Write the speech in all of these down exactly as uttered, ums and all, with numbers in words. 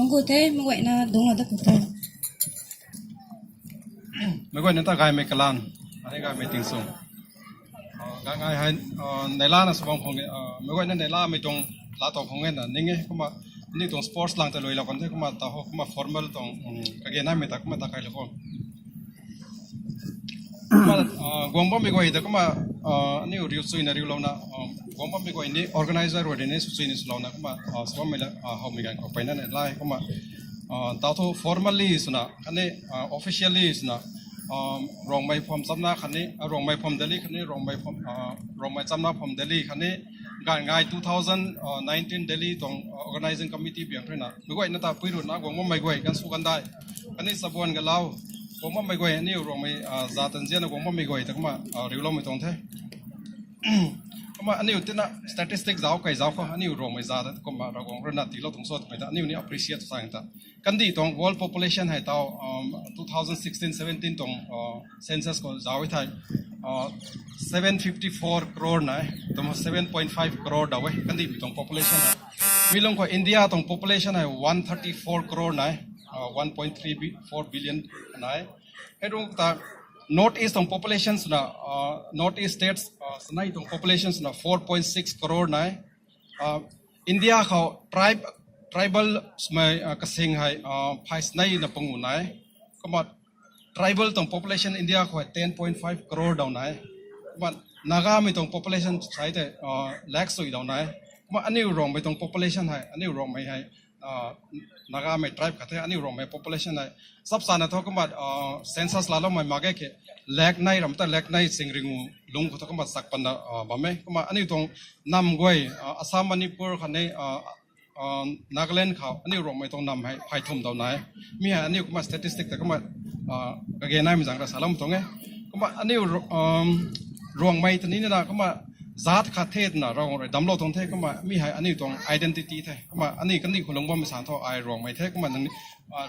Gu the, meic guayna dungc la da ku the. Meic guayna ta gaymei kalan, ani gaymei tingsung. Gangai hei, neihla na sw bam khang e, meic guayna neihlamei tuang la tuang khang e na ning e, kumna, aniu tuang sports lang ta lui la kan the, kumna ta ho, kumna formal tuang, kage naimei ta, kumna ta kai la khou. Kumna, guang bammei guay ta kumna, aniu riu chuina riulouna, guang bammei guay ni organizer rui ni sw chuina swlouna kumna, sw bammei la, howmei ganv khou peyna neihla e kumna, ta thu formally swna, khatni, officially swna, Ruangmei pham chamna khatni, Ruangmei pham Delhi khatni, Ruangmei chamna pham Delhi khatni, gangai two thousand nineteen Delhi tuang organizing committee biang ruina meic guayna ta pui ruina guang bammei guay, ganv sw gandai, khatni chabuan galau, guang bammei guay, aniu Ruangmei, zat tanzianna guang bammei guay ta kumna, riuloumei tuang the. Kumna aniu tina statistic zauc kei zauc khou aniu Ruangmei zat kumna Ravguangc ruina tiilou tuang cho twmei ta aniu ni appreciate sa ta. Kandih tuang world population hei tau, two thousand sixteen seventeen tuang census khou zauc e thei, seven fifty four crore nai, twm seven point five crore daw e kandihmei tuang population hei. Mi lung khou India tuang population hei one thirty four crore nai, one point three four billion nai. Hei rung ta North East tuang population swna, North East states, sanei tuang population swna four point six crore nai. India khou tribe, tribal swmei, kasing hei, phey sanei na pangu nai. Kumna tribal tuang population India khou hei ten point five crore daw nai. Kumna Nagamei tuang population sai tei, lakh sui daw nai. Kumna aniu Ruangmei tuang population hei, aniu Ruangmei hei, Nagamei tribe khat the, aniu Ruangmei population hei chapchana thu kumna, census laaloumei mak ge ke, lakh nei ram ta lakh nei chingringu lung khou thu kumna chak panna bam e. Kumna aniu tuang nam guay, Assam, Manipur khatni, Nagaland khou aniu Ruangmei tuang nam hei phey thum daw nai. Mi hei aniu kumna statistic ta kumna, kage naimei zaeng ra saloumei tuang e. Kumna aniu, Ruangmei ta ni na kumna zat khat the twna Ravguangc rui damclou tuang the. Kumna mi hei aniu tuang identity the. Kumna aniu kandih khou lungc bammei san thu ai Ruangmei the. Kumna nang,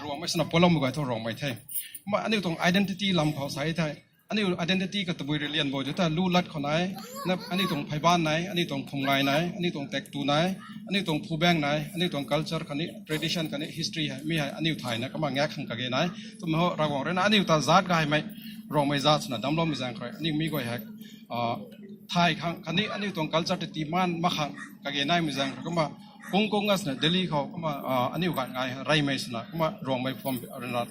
Ruangmei swna pualoumei guay thu Ruangmei the. Kumna aniu tuang identity lam khou sa e thei, aniu identity kha tabui rui lian bo tu ta lu lat khou nai, aniu tuang pheyban nai, aniu tuang phumngai nai, aniu tuang taektw nai, aniu tuang phubaeng nai, aniu tuang culture khatni tradition khatni history hei mi hei aniu thayna kumna ngak khang kage nai. Twmei ho Ravguangc ruina aniu ta zat gaymei, Ruangmei zat swna damcloumei zaeng khou rui aniu mi guay hei thay khang khatni aniu tuang culture ta tiimaan mak khang kage naimei zaeng khou rui kumna kung kung nga swna Delhi khou kumna, aniu ganv ngai reymei swna kumna Ruangmei pham ruina,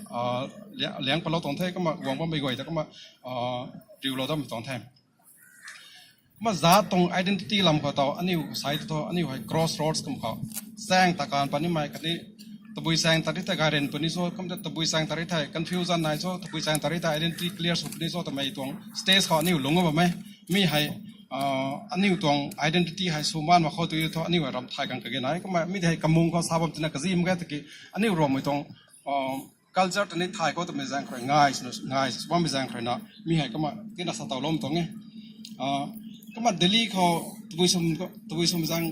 liang palou tuang the. Kumna guang bammei guay ta kumna, riulou dammei tuang the. Kumna zat tuang identity lam khou tau aniu sai tu thu aniu hei crossroads kum khou, chaeng ta kan panimei khatni tabui chaeng ta ri thei gayren puni cho, kumna tabui chaeng ta ri thei confusion nai cho, tabui chaeng ta ri thei identity clear sw puni cho twmei tuang stage khou aniu lungc bam e. Mi hei, aniu tuang identity hei sw maan mak khou tu thu aniu hei ram thay khang kage nai. Kumna mi hei kamung khou sa bam tina kazi mak ge tiki aniu Ruangmei tuang culture ta ni thay khou twmei zaeng khou rui ngai, ngai sw bammei zaeng khou ruina mi hei kumna tina sa tawloumei tuang e. Kumna Delhi khou tabui swm zaeng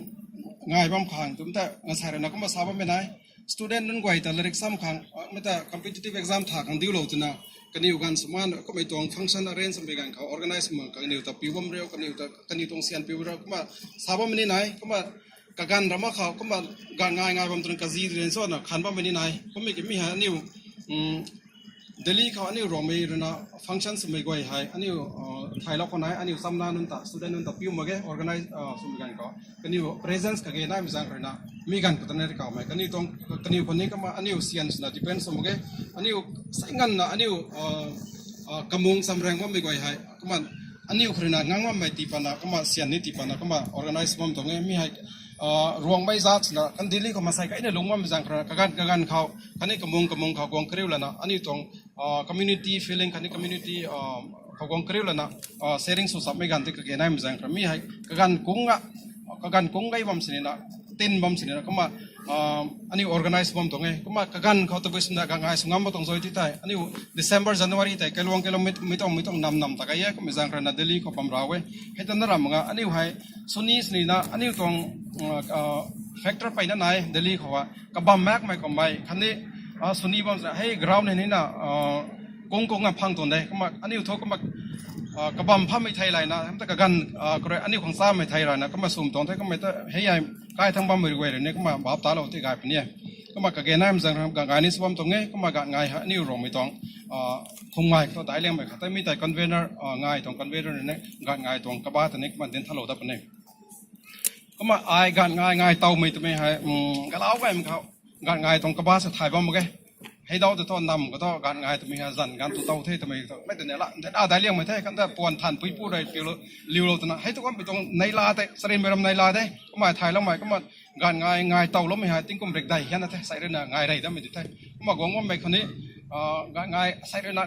ngai bam khang twmei ta ngasai ruina kumna sa bammei nai. Student nunc guay ta larik sam khang, mei ta competitive exam tha khang diulou twna kaniw ganv sw maan kummei tuang function arrange swmei ganv khou organize mak kaniw ta piu bam riu, kaniw tuang syan piu riu kumna sa bammei ni nai. Kumna kaganv ra mak khou kumna ganv ngai ngai bam twna kazi ri cho na khan bammei ni nai. Kummei ki mi hei aniu Delhi khou aniu Ruangmei ruina function swmei guay hei aniu thaylou khou nai, aniu chamna nunc ta student nunc ta piu mak ge organize swmei ganv khou kaniw presence kage naimei zaeng khou ruina mi ganv khou ta na ri kawmei kaniw tuang, kaniw khou ni kumna aniu syan swna depend sw mak ge. Aniu sai nganvna aniu kamung chamraeng bammei guay hei kumna aniu khou ruina ngang bammei tii patna kumna syan ni tii patna kumna organize bam tuang e. Mi hei Ruangmei zat swna kan Delhi khou masei kaina lungc bammei zaeng khou ruina kaganv kaganv khou khatni kamung kamung khou guang kariu lana aniu tuang community feeling khatni community khou guang kariu lana sharing sw sapmei ganv tei kage naimei zaeng khou ruina mi hei kaganv kung, kaganv kung gay bam sinina, tin bam sinina kumna aniu organize bam tuang e. Kumna kaganv khou tabui swna ganv ngai sw ngam bam tuang zoi ti tei aniu December, January tei kailuang kailuang mei tuang mei tuang nam nam ta kai e. Kummei zaeng khou ruina Delhi khou bam ra e. Hei ta na ram nga aniu hei suni sinina aniu tuang factor peyna nai Delhi khou a kabam makmei kummei khatni suni bam sa hei ground hei nina kung kung a phang tuang de. Kumna aniu thu kumna kabam phammei thei layna hamh ta kaganv khou rui aniu khang chamei thei rana kumna swm tuang the. Kummei ta hei hei kai thang bammei guay rui ni kumna bap talou ti gay puni e. Kumna kage naimei zaeng rui ganv ngai ni sw bam tuang e, kumna ganv ngai hei aniu Rongmei tuang, ah, khum ngai khou daic liangmei khat tei mi tei convener, ah, ngai tuang convener ni ganv ngai tuang kaba ta ni kumna dinc thalou dat puni. Kumna ai ganv ngai ngai tawmei twmei hei, um, galau gaymei khou ganv ngai tuang kaba sa thay bam mak ge. Hei dau ta thu nam khou thu ganv ngai twmei hei zan ganv tu taw the twmei thu mei twna la, nthena daic liangmei the, kan ta puan than pui pu rei piu lou, liu lou twna. Hei tu kammei tuang neihla tei, charynmei ram neihla de, kumna thay loumei, kumna ganv ngai ngai taw loumei hei tingkum rikdei hianna the, sei ruina ngai rey damei di the. Kumna guang bammei khou ni, ah, ganv ngai sei ruina,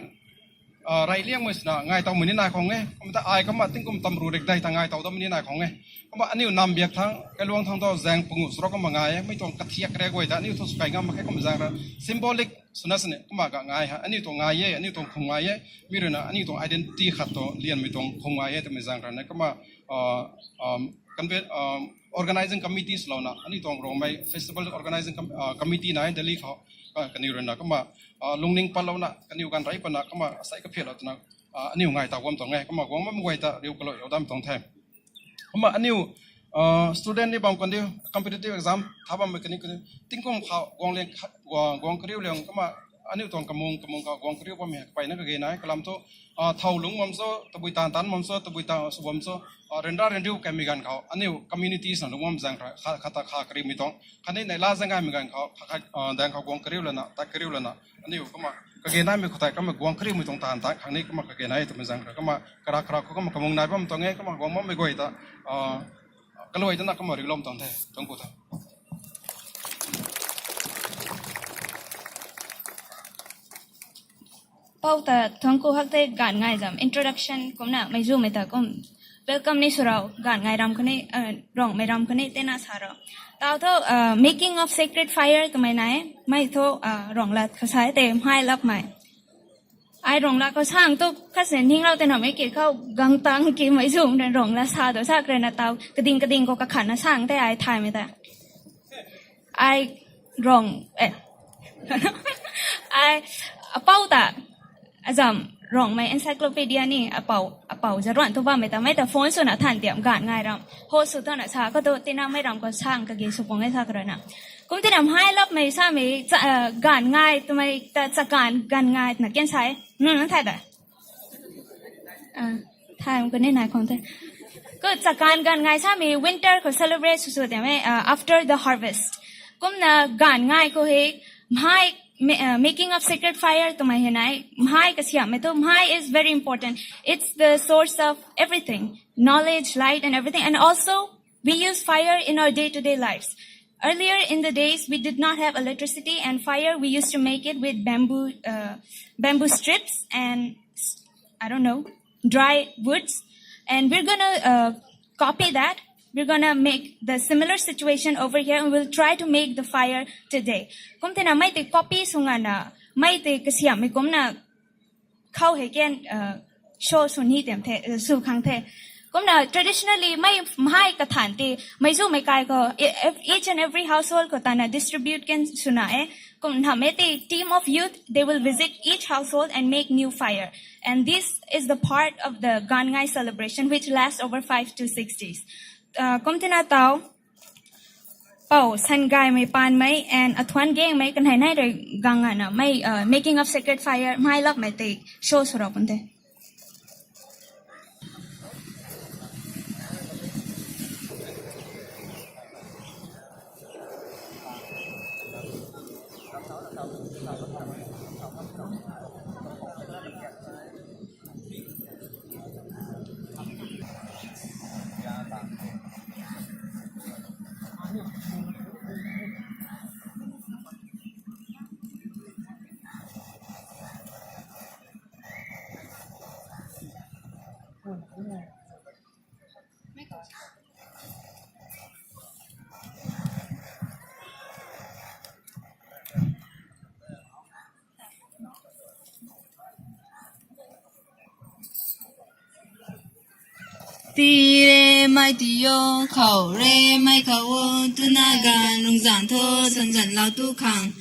ah, rey liangmei swna ngai tawmei ni nai khang e. Kumna ta ai kumna tingkum tamru rikdei ta ngai taw damei ni nai khang e. Kumna aniu nam biak thang, kailuang thang tu zaeng pangu srok kumna ngai e, mei tuang kathiak re guay ta aniu thu sw kai ngam mak khe kumna zaeng ra symbolic swna sini, kumna ganv ngai hei aniu tuang ngai e, aniu tuang khum ngai e, mi ruina aniu tuang identity khat tu lianmei tuang khum ngai e twmei zaeng ra ni kumna, ah, um, conve-, um, organizing committee swlouna, aniu tuang Rongmei festival organizing com-, ah, committee nai Delhi khou, ah, kaniw ruina kumna, ah, lungning patlouna, kaniw ganv rey patna, kumna sei kaphiatlou twna, ah, aniu ngai taw bam tuang e, kumna guang bammei guay ta riu kalou lou dam tuang the. Kumna aniu, ah, student ni bam kan diu, competitive exam tha bammei kani kani, tingkum khou guang liang kha-, guang, guang kariu liang, kumna aniu tuang kamung, kamung khou guang kariu bammei hei kapeyna kage nai, kalam thu, ah, thow lungc bam cho, tabui taanv taanc bam cho, tabui taanv sw bam cho, ah, ryanra ryanriu kaimei ganv khou aniu communities na lungc bam zaeng ra, kha, khat ta kha kariumei tuang, khatni neihla zaeng gaymei ganv khou, kha, kha, ah, daeng khou guang kariu lana, tat kariu lana, aniu kumna kage naimei khou tei kumna guang kariumei tuang taanv ta khang ni kumna kage nai twmei zaeng ra, kumna kara kara khou kumna kamung nai bam tuang e, kumna guang bammei guay ta, ah, kaluai tana kumna riulou tuang the, thuanc ku the. Pou ta thuanc ku hak the, ganv ngai zam introduction kumna mei zumei ta kum welcome ni sw rau, ganv ngai ram kani, ah, Rongmei ram kani tena sa rau. Tau thu, ah, making of sacred fire twmei nai, mei thu, ah, Ronglat khou sa e tei mhai lapmei. Ai Ronglat khou sang tu khat si ninglou tei namei ki khou gangtang ki mei zung rui Ronglat sa tu sa kre na tau kading kading khou kakhatna sang tei ai thaymei ta. Ai Rong, eh. Ai, apou ta, azam, Rongmei encyclopedia ni, apou, apou zaruan tu bammei ta, mei ta phone swna than tiam ganv ngai ram. Ho sw tana sa khou tu, tina mei ram khou sang kage sw pung e sa kre na. Kum tina mhai lapmei samei, cha-, ah, ganv ngai twmei ta chakanv ganv ngai na ken sa e. Hmm, thay da. Ah, thay kani nai khang the. Khou chakanv ganv ngai samei winter khou celebrate sw sw tiam e, ah, after the harvest. Kumna ganv ngai khou hei mhai, ma-, ah, making of sacred fire twmei hei nai, mhai kasiammei tu, mhai is very important. It's the source of everything, knowledge, light and everything. And also, we use fire in our day-to-day lives. Earlier in the days, we did not have electricity and fire. We used to make it with bamboo, uh, bamboo strips and, I don't know, dry woods. And we're gonna, uh, copy that. We're gonna make the similar situation over here, and we'll try to make the fire today. Kum tina mei tei copy sw ngana, mei tei kasiammei kumna khou hei ken, uh, show sw ni tiam the, uh, sw khang the. Kumna traditionally mei mhai kathan tei mei zumei kai khou, e-, ev-, each and every household khou tana distribute ken swna e. Kum namei tei team of youth, they will visit each household and make new fire. And this is the part of the Ganv Ngai celebration, which lasts over five to six days. Uh, kum tina tau, pou Sangaymei Panmei and Athuan Gengmei kanhei nai rui gang ngana mei, uh, making of sacred fire mhai lapmei tei show sw rau pun the. Tii re mei tii o, khou re mei khou o, twna ganv lungzan tho, sanzanlou tu khang.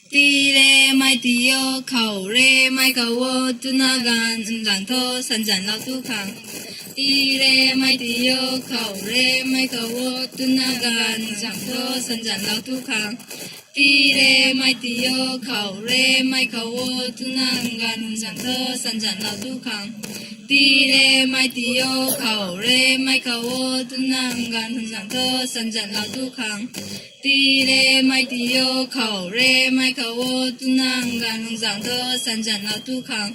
Tii re mei tii o, khou re mei khou o, twna ganv lungzan tho, sanzanlou tu khang. Tii re mei tii o, khou re mei khou o, twna ganv lungzan tho, sanzanlou tu khang. Tii re mei tii o khou re mei khou o, tu nang ganv rungzang tho sanzanlou tu khang. Tii re mei tii o khou re mei khou o, tu nang ganv rungzang tho sanzanlou tu khang. Tii re mei tii o khou re mei khou o, tu nang ganv rungzang tho sanzanlou tu khang.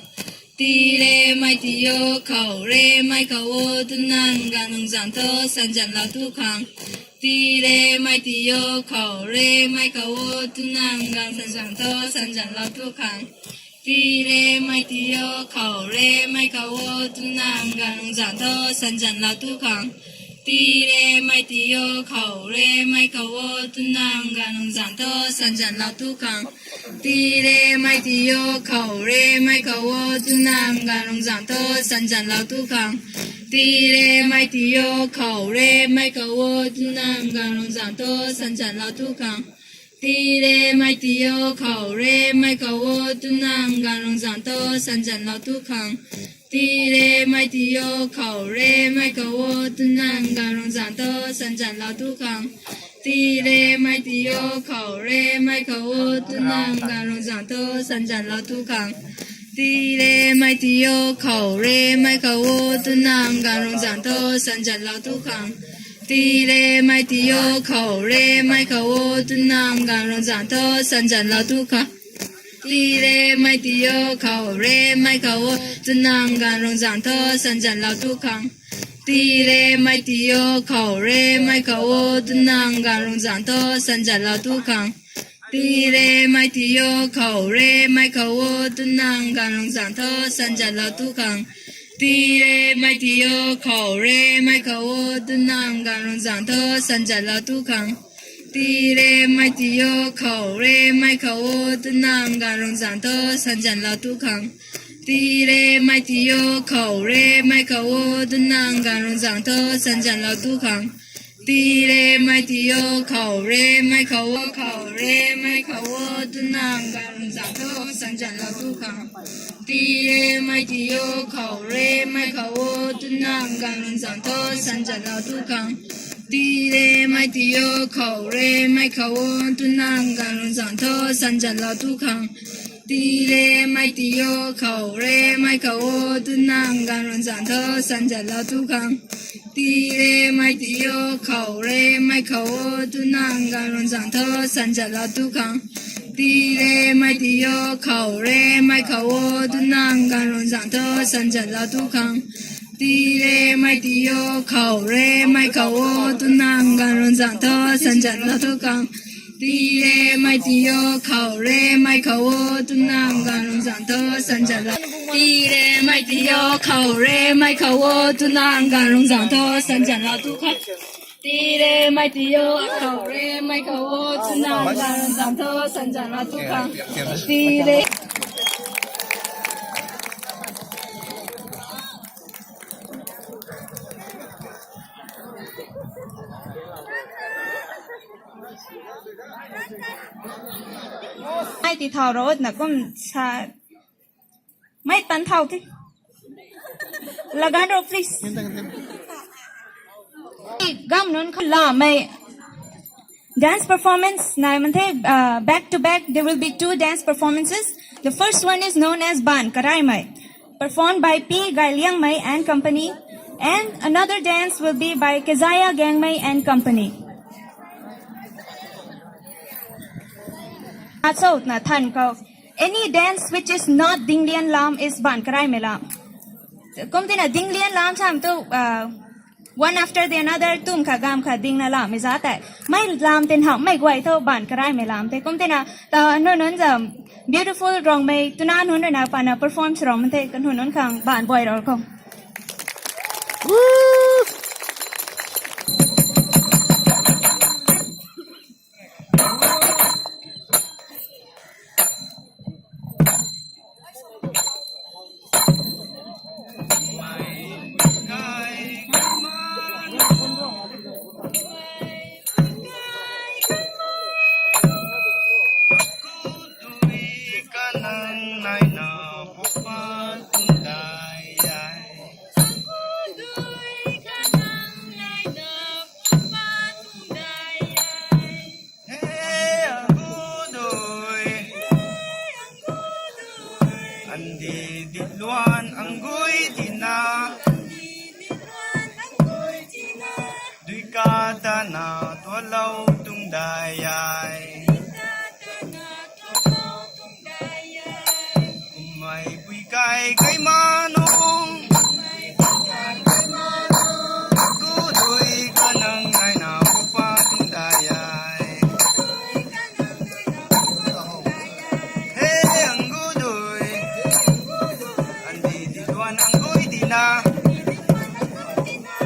Tii re mei tii o khou re mei khou o, tu nang ganv rungzang tho sanzanlou tu khang. Tii re mei tii o khou re mei khou o, tu nang ganv rungzang tho sanzanlou tu khang. Tii re mei tii o khou re mei khou o, tu nang ganv rungzang tho sanzanlou tu khang. Tii re mei tii o khou re mei khou o, tu nang ganv rungzang tho sanzanlou tu khang. Tii re mei tii o khou re mei khou o, tu nang ganv rungzang tho sanzanlou tu khang. Tii re mei tii o khou re mei khou o, tu nang ganv rungzang tho sanzanlou tu khang. Tii re mei tii o khou re mei khou o, tu nang ganv rungzang tho sanzanlou tu khang. Tii re mei tii o khou re mei khou o, tu nang ganv rungzang tho sanzanlou tu khang. Tii re mei tii o khou re mei khou o, tu nang ganv rungzang tho sanzanlou tu khang. Tii re mei tii o khou re mei khou o, tu nang ganv rungzang tho sanzanlou tu khang. Tii re mei tii o khou re mei khou o, tu nang ganv rungzang tho sanzanlou tu khang. Tii re mei tii o khou re mei khou o, tu nang ganv rungzang tho sanzanlou tu khang. Tii re mei tii o khou re mei khou o, tu nang ganv rungzang tho sanzanlou tu khang. Tii re mei tii o khou re mei khou o, tu nang ganv rungzang tho sanzanlou tu khang. Tii re mei tii o khou re mei khou o, tu nang ganv rungzang tho sanzanlou tu khang. Tii re mei tii o khou re mei khou o, tu nang ganv rungzang tho sanzanlou tu khang. Tii re mei tii o khou re mei khou o, tu nang ganv rungzang tho sanzanlou tu khang. Tii re mei tii o khou re mei khou o, khou re mei khou o, tu nang ganv rungzang tho sanzanlou tu khang. Tii re mei tii o khou re mei khou o, tu nang ganv rungzang tho sanzanlou tu khang. Tii re mei tii o khou re mei khou o, tu nang ganv rungzang tho sanzanlou tu khang. Tii re mei tii o khou re mei khou o, tu nang ganv rungzang tho sanzanlou tu khang. Tii re mei tii o khou re mei khou o, tu nang ganv rungzang tho sanzanlou tu khang. Tii re mei tii o khou re mei khou o, tu nang ganv rungzang tho sanzanlou tu khang. Tii re mei tii o khou re mei khou o, tu nang ganv rungzang tho sanzanlou tu khang. Tii re mei tii o khou re mei khou o, tu nang ganv rungzang tho sanzanlou. Tii re mei tii o khou re mei khou o, tu nang ganv rungzang tho sanzanlou tu khang. Tii re mei tii o khou re mei khou o, tu nang ganv rungzang tho sanzanlou tu khang. Tii re Mei ti thau ro na kum sa. Mei tan thau the. Lagan ro, please. Gam nunc khou lamei dance performance nai man the, uh, back to back, there will be two dance performances. The first one is known as Baan Karaimei, performed by P Gailiangmei and company, and another dance will be by Kezaya Gangmei and company. Aso na than khou, any dance which is not Dinglian lam is Baan Karaimei lam. Kum tina Dinglian lam sam tu, uh, one after the another, tum kha gam kha ding na lam i za tei. Mei lam tin hau, mei guay tho Baan Karaimei lam the. Kum tina, ta nunc nunc zam, beautiful Rongmei, tuna nunc rui na pana perform srong man the, kan nunc nunc khang baan buai ro khou. Tuanlou tuang dai ai. Kummei pui kai kaima nung. Gu dui kanang naina pukpa tuang dai ai. He, ang gu dui. Andi di duan ang gui di na.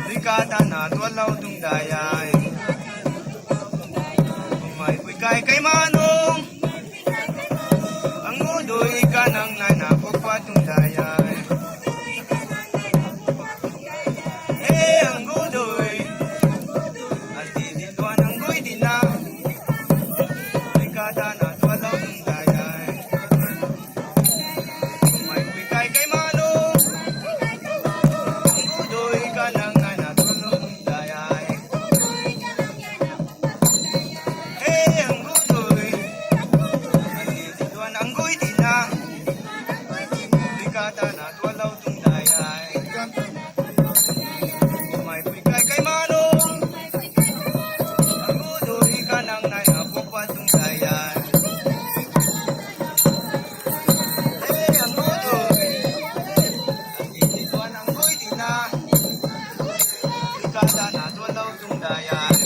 Dui ka tana tuanlou tuang dai ai. Kummei pui kai kaima nung. Ang gu dui kanang naina pukpa tuang dai ai. He, ang gu dui. Andi di duan ang gui di na. Dui ka tana tuanlou tuang dai ai. Kummei pui kai kaima nung. Ang gu dui kanang naina tuanlou tuang dai ai. He, ang gu dui. Andi di duan ang gui di na. Dui ka tana tuanlou tuang dai ai. Kummei pui kai kaima nung. Ang gu dui kanang naina pukpa tuang dai ai. He, ang gu dui. Andi di duan ang gui di na. Dui ka tana tuanlou tuang dai ai.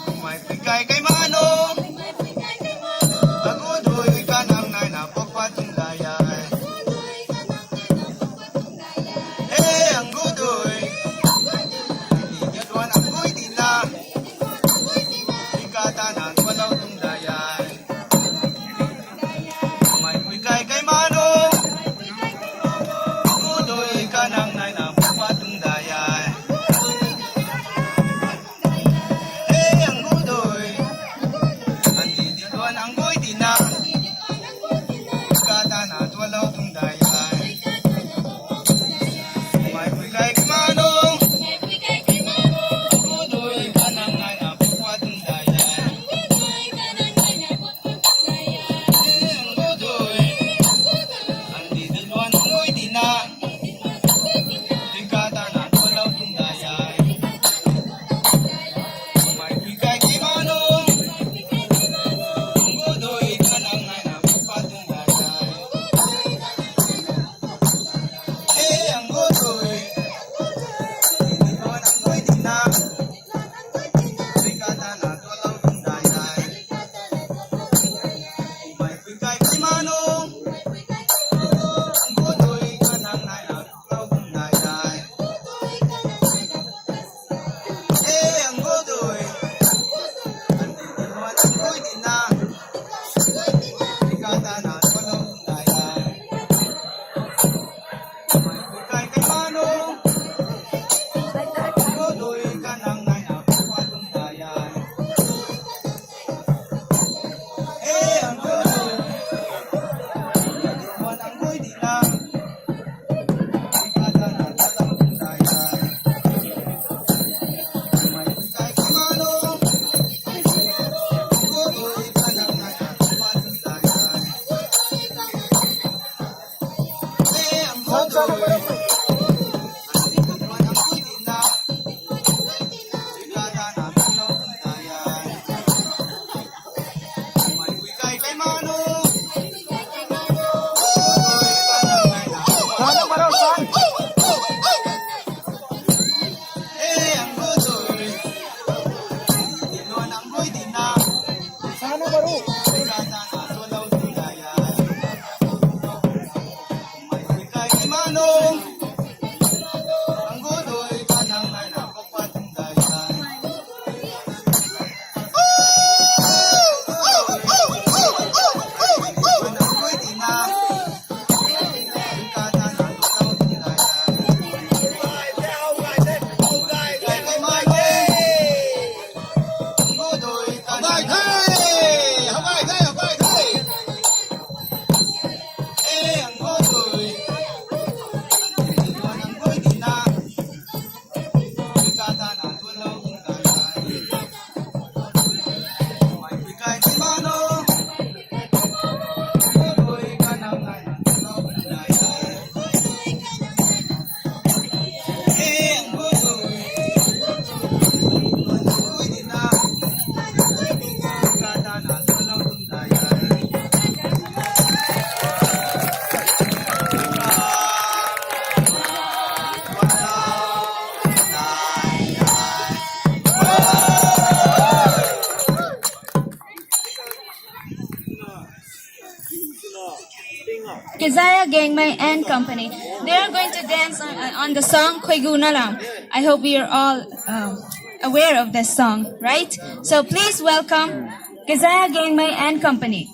Kummei pui kai kaima nung. Ang gu dui kanang naina pukpa tuang dai ai. He, ang gu dui. Andi di duan ang gui di na. Dui ka tana tuanlou tuang dai ai. Kummei pui kai kaima nung. Ang gu dui kanang naina pukpa tuang dai ai. He, ang gu dui. Andi di duan ang gui di na. Dui ka tana tuanlou tuang dai ai. Kummei pui kai kaima nung. Ang gu dui kanang naina pukpa tuang dai ai. He, ang gu dui. Andi di duan ang gui di na. Dui ka tana tuanlou tuang dai ai. Kummei pui kai kaima nung. Ang gu dui kanang naina pukpa tuang dai ai. He, ang gu dui. Andi di duan ang gui di na. Dui ka tana tuanlou tuang dai ai. Kummei pui kai kaima nung. Ang gu dui kanang naina pukpa tuang dai ai. He, ang gu dui. Andi di duan ang gui di na. Dui ka tana tuanlou tuang dai ai. Kummei pui kai kaima nung. Ang gu dui kanang naina pukpa tuang dai ai. He, ang gu dui. Andi di duan ang gui di na. Dui ka tana tuanlou tuang dai ai. Kummei pui kai kaima nung. Ang gu dui kanang naina pukpa tuang dai ai. He, ang gu dui. Andi di duan ang gui di na. Dui ka tana tuanlou tuang dai ai. Kummei pui kai kaima nung. Ang gu dui kanang naina pukpa tuang dai ai. He, ang gu dui. Andi di duan ang gui di na. Sana baru. Dui ka tana tuanlou tuang dai ai. Kummei pui kai kaima nung. Ang gu dui kanang naina pukpa tuang dai ai. Gangmei and Company. They are going to dance on, on the song Khoigu Nalam. I hope we are all um, aware of this song, right? So please welcome Kazaya Gangmei and Company.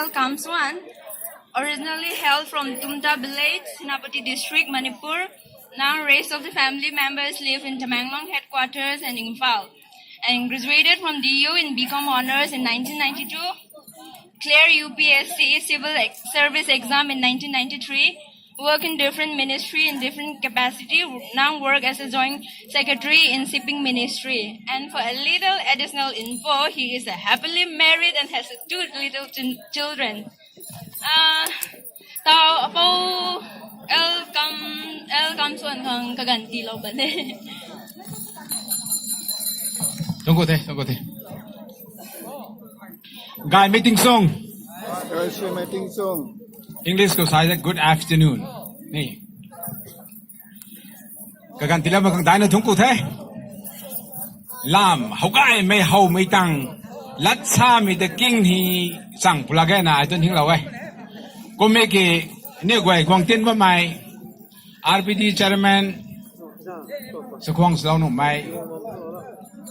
Kamsuan, originally hail from Tumta village, Senapati district, Manipur. Now rest of the family members live in Tamenglong headquarters and Imphal. And graduated from D U in B Com Honours in nineteen ninety-two. Clear U P S C civil ex- service exam in nineteen ninety-three. Work in different ministry in different capacity. Now work as a joint secretary in shipping ministry. And for a little additional info, he is a happily married and has two little chin- children. Ah, tau apou L Kam L Kamsuan khang kaganv tiilou bam e. Thank you the, thank you the. Gaymei tingchung. Gaymei tingchung. English khou sa e good afternoon. Ni. Kaganv tiiloumei khang daina thungc ku the. Lam, howgaymei howmei tang. Latsamei ta king hei chang pulak e na ai tun hinglou e. Kummei ki, ni guay guang tin bammei, R P D chairman, Sakhuang Salou Nuhmei,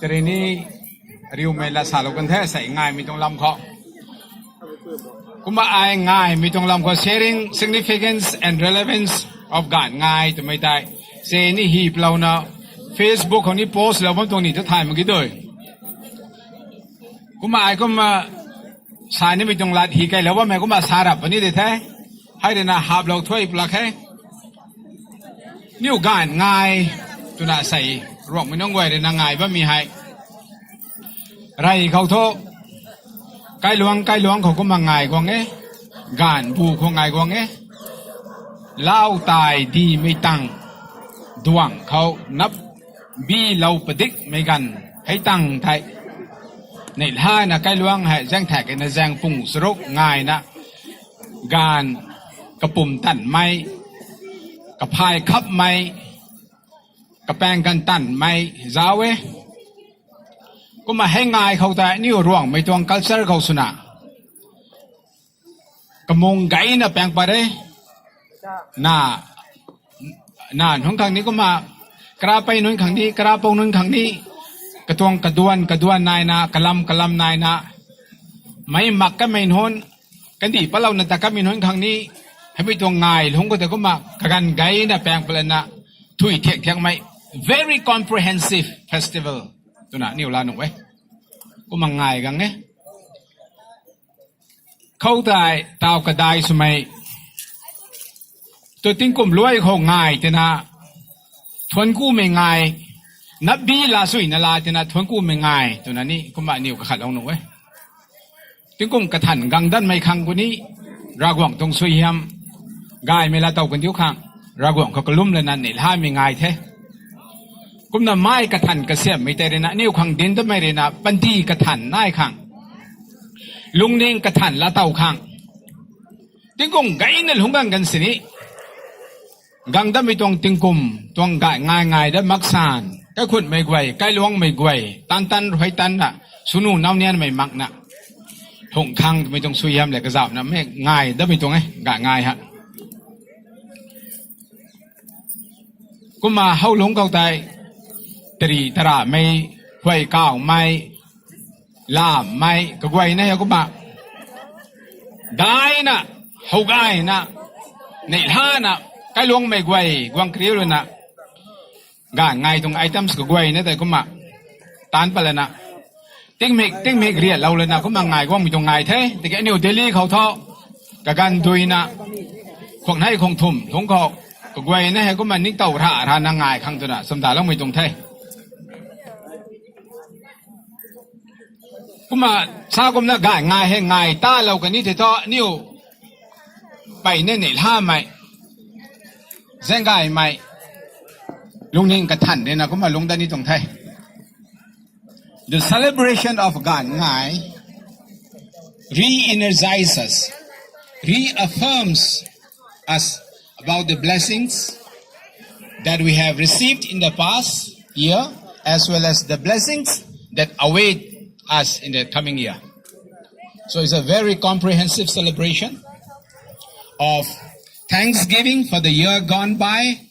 tei ni, riumei lat salou kan the, sei ngaymei tuang lam khou. Kumna ai ngaymei tuang lam khou sharing significance and relevance of gaanv ngai twmei tei. Sei ni hi plouna Facebook khou ni post lou bam tuang ni tu thay mak ki dui. Kumna ai kumna sa nimei tuang lat hi kailou bammei kumna sa rap puni de the. Hei rui na haplou thuy pulak khe. Niw gaanv ngai twna sei, Ruangmei nunc guay rui na ngai bammei hei. Rey khou thu, kailuang kailuang khou kumna ngai guang e, gaanv bu khou ngai guang e. Lau tai dimei tang, duang khou nap bilou padikmei ganv hei tang thei. Neihla na kailuang hei zaeng thak na zaeng pung charuk ngaina, gaanv kapumtanmei, kaphay khapmei, kapaeng ganv tanmei zauc e. Kumna hei ngai khou tei aniw Ruangmei tuang culture khou swna kamung gayna paeng pat e. Na, na nunc khang ni kumna, karapei nunc khang ni, karapou nunc khang ni, katuang kaduan kaduan naina, kalam kalam naina, meic mak kamei nunc, kandih patlouna ta kamei nunc khang ni, heimei tuang ngai lungc khou tei kumna kaganv gayna paeng pat lana, thui thiak thiakmei, very comprehensive festival twna aniw la nuh e. Kumna ngai gang e. Khoutei tau kadai swmei, tu tingkum luai khou ngai twna, thuanckumei ngai, napbi la suina la twna thuanckumei ngai twna ni kumna aniw kakhatlou nuh e. Tingkum kathan gang danmei khang khou ni, Ravguangc tuang suaihiam, gaymei laa tow kandiu khang, Ravguangc khou kalum lana neihlamei ngai the. Kumna mei kathan kasiammei tei rui na, aniw khang dinc damei rui na, panty kathan nai khang, lungning kathan laa tow khang, tingkum gayna lungc gang gan sini, gang datmei tuang tingkum, tuang gaanv ngai ngai dat maksan, kaikhunhmei guay, kailuangmei guay, tan tan ruai tanna, swnu naunianmei makna, lungc khang twmei tuang suaihiam lev kazauhna mei ngai datmei tuang e, gaanv ngai ha. Kumna how lungc khou tei, tari taramei, huay kawmei, lammei kaguayna hei kumna, daina, how gayna, neihlana, kailuangmei guay guang kariu lana, gaanv ngai tuang items kaguayna tei kumna, taanc pat lana, tingmik tingmik riatlou lana kumna ngai guangmei tuang ngai the. Tiki aniw Delhi khou thu, kaganv duina, khuang nei khuang thumh lungc khou, kaguayna hei kumna ningtow ra rana ngai khang twna chamdaloumei tuang the. Kumna sa kumna gaanv ngai hei ngai talou kani thei thu aniw, peyna neihlamei, zaenggaymei, lungning kathan rui na kumna lungc dat ni tuang the. The celebration of Gaanh Ngai re-energizes us, reaffirms us about the blessings that we have received in the past year, as well as the blessings that await us in the coming year. So it's a very comprehensive celebration of thanksgiving for the year gone by,